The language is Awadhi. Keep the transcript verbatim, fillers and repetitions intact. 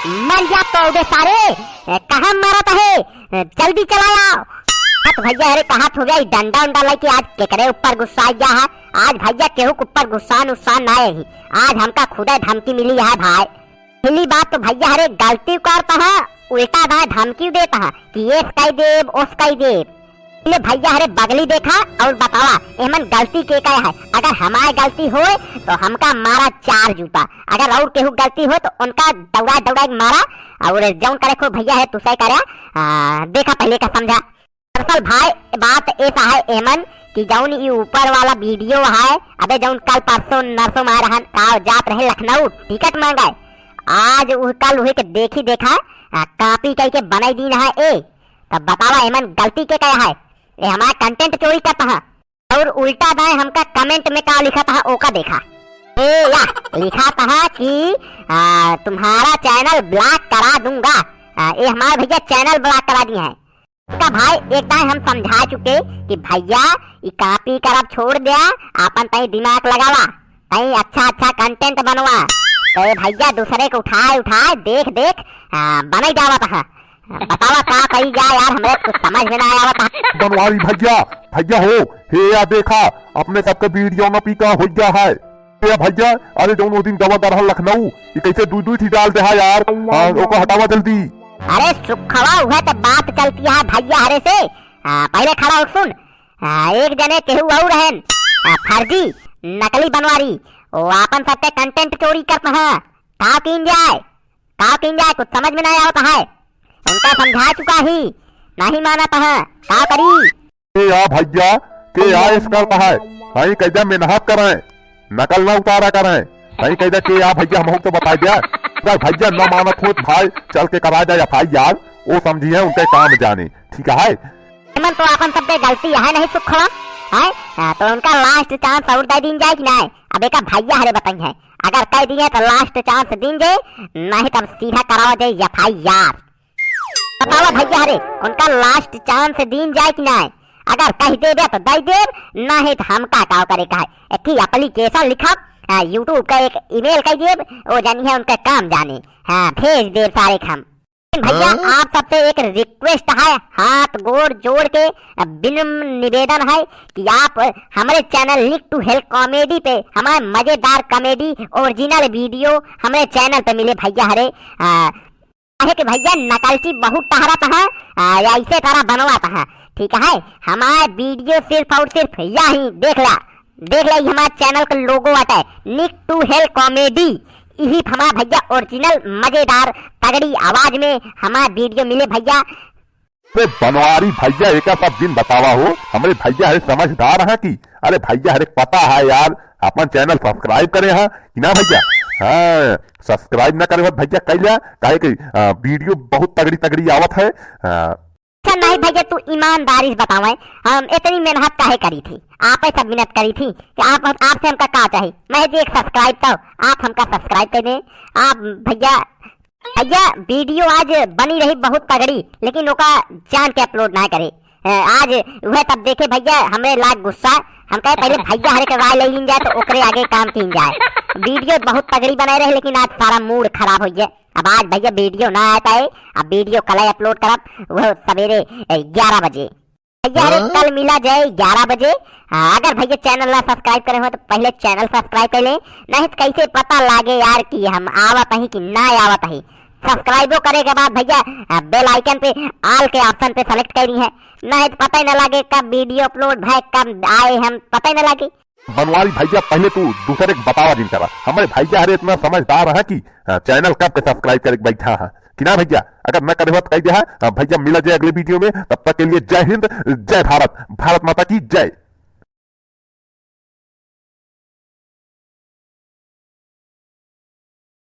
मर जा तो बे सारे, ए, कहाँ मारत है? ए, जल्दी चला आओ। हाँ तो भैया, अरे कहाँ हो गया, ई डंडा उंडा लेके आज केकरे ऊपर गुस्सा आ गया है? आज भैया केहू के ऊपर गुस्सा नुस्सा ना है, आज हमका खुदे धमकी मिली है भाई। पहली बात तो भैया, अरे गलती करता है, उल्टा दाएं धमकी देता है कि ये कह देब, ओस कह देब। ले भैया, अरे बगली देखा और बतावा, एमन गलती के का है? अगर हमार गलती होए तो हमका मारा चार जूता, अगर और केहू गलती होए तो उनका दौड़ा दौड़ा के मारा, और जौन करे को भैया है तुसे करे। आ, देखा पहले का समझा। दरअसल भाई, बात ऐसा है एमन कि जौन ई ऊपर वाला वीडियो है, अबे जौन कल परसों नरसों में आ रहन, का जात रहे लखनऊ टिकट मांगा है, आज उ, कल उहे के देखी देखा, आ, कॉपी करके बनाई दीन है ए। तब बतावा एमन गलती के का है? ए हमारा कंटेंट चोरी करता है। और उल्टा दाएं हमका कमेंट में का लिखा था, ओका देखा। ए या लिखा था कि, आ, तुम्हारा चैनल ब्लॉक करा दूंगा। आ, ए हमारे भैया चैनल ब्लॉक करा दिए हैं। का भाई एक दाएं हम समझा चुके कि भैया ई कॉपी करब छोड़ द्या, आपन तई दिमाग लगावा, तई अच्छा अच्छा कंटेंट बनवा। तो ए भैया दूसरे के उठाए उठाए देख देख, आ, बनाई जावत है। बतावा का कही जाए यार, हमरे कुछ समझ में ना आवत है। बनवारी भैया, भैया हो, हे या देखा, अपने सबके वीडियो न पी का हो गया है। ए भैया, अरे जौन वो दिन गवा गरहल लखनऊ, ये कैसे दुई दुई ठी डाल दे है यार। हाँ, ओको हटावा जल्दी। अरे सुखवा, उहे तो बात चलती है भैया हरे से। आ, पहले खड़ा हो सुन। आ, एक जने केहू और रहन, आ, फर्जी, नकली बनवारी, वो आपन सबके कंटेंट चोरी करत है। का कीन जाए, का कीन जाए, कुछ समझ में नहीं आवत है। उनका समझा चुका ही, नहीं मानत है, का करी? के आ भैया, के आ इस करता है, भाई कैदा मेहनत करें, नकल ना उतारा करें, भाई कैदा के आ भैया, हम तो बता दिया, अगर भैया ना मानत हो तो भाई चल के करा जाए एफ आई आर, वो समझिए उनके काम जाने, ठीक है। एमन तो आपन सब पे गलती है नहीं सुखवा, है? हाँ, तो उनका लास्ट चांस और दे दीन जाए कि नहीं? अब एका भैया हरे बताई है, अगर कह दिए तो लास्ट चांस दीन जाए, नहीं तब सीधा करावा जाए एफ आई आर। बतावा भैया हरे, उनका लास्ट चांस दीन जाए कि नहीं? अगर कह देबे तो दे देब, नहीं तो हमका का करे का है। एक ही एप्लीकेशन लिखब, हाँ, यूट्यूब का एक ईमेल कर देब, वो जानी है उनका काम जाने, हाँ, भेज देब सारे के हम। भैया, हाँ? आप सबसे एक रिक्वेस्ट है, हाथ गोड़ जोड़ के विनम्र निवेदन है कि आप हमारे चैनल निक टू हेल कॉमेडी पे हमारे मजेदार कॉमेडी ओरिजिनल वीडियो हमारे चैनल पे मिले भैया हरे। आ, काहे कि भैया नकलची बहुत टहरत है, आ, या इसे तरह बनवात है, ठीक है। हमारे वीडियो सिर्फ और सिर्फ यही देख ला, देख ला, ये हमारे चैनल का लोगो आता है, निक टू हेल कॉमेडी, यही हमारा भैया ओरिजिनल मजेदार तगड़ी आवाज में हमारा वीडियो मिले भैया। अरे बनवारी भैया, एका सब दिन बतावा हो, हमरे भैया हरे समझदार हैं कि, अरे भैया हरे पता है यार, अपन चैनल सब्सक्राइब करे हैं कि ना भैया? हाँ, सब्सक्राइब ना करे हो भैया, कैला, काहे कि, आ, वीडियो बहुत तगड़ी तगड़ी आवत है। आ, अच्छा नहीं भैया, तू ईमानदारी से बतावे, हम इतनी मेहनत काहे करी थी, आप ही सब मेहनत करी थी कि आप, आपसे हमका का चाही? महज एक सब्सक्राइब तो, आप हमका सब्सक्राइब कर दें। आप भैया, भैया वीडियो आज बनी रही बहुत तगड़ी, लेकिन ओका जान के अपलोड ना करे। अ, आज वह तब देखे भैया हमरे लाग गुस्सा, हम कहे पहले भैया हरे के राय ले लीन जाए तो ओकरे आगे काम कीन जाए। वीडियो बहुत तगड़ी बनाए रहे, लेकिन आज सारा मूड खराब हो गया। अब आज भैया वीडियो ना आ पाए, अब वीडियो कल ही अपलोड करब, वो सवेरे, अ, ग्यारह बजे। भैया हरे हाँ? कल मिला जाए ग्यारह बजे। हाँ, अगर भैया चैनल ना सब्सक्राइब करे हो तो पहले चैनल सब्सक्राइब कर लें, नहीं तो कैसे पता लागे यार कि हम आवत ही कि ना आवत ही। सब्सक्राइबो करे के बाद भैया, आ, बेल आइकन पे ऑल के ऑप्शन पे सेलेक्ट करी है, नहीं तो पता ही ना लागे कब वीडियो अपलोड भय, कब आए हम पता ही ना लागे। बनवारी भैया, पहले तू दूसरे के बतावा जिन करा। हमारे भैया हरे इतना समझदार है कि, आ, चैनल कब के सब्सक्राइब करे के बैठा है कि ना भैया? अगर ना करे हो तो कह दिया है। आ, भैया मिला जाए अगले वीडियो में, तब तक के लिए जय हिंद, जय भारत, भारत माता की जय।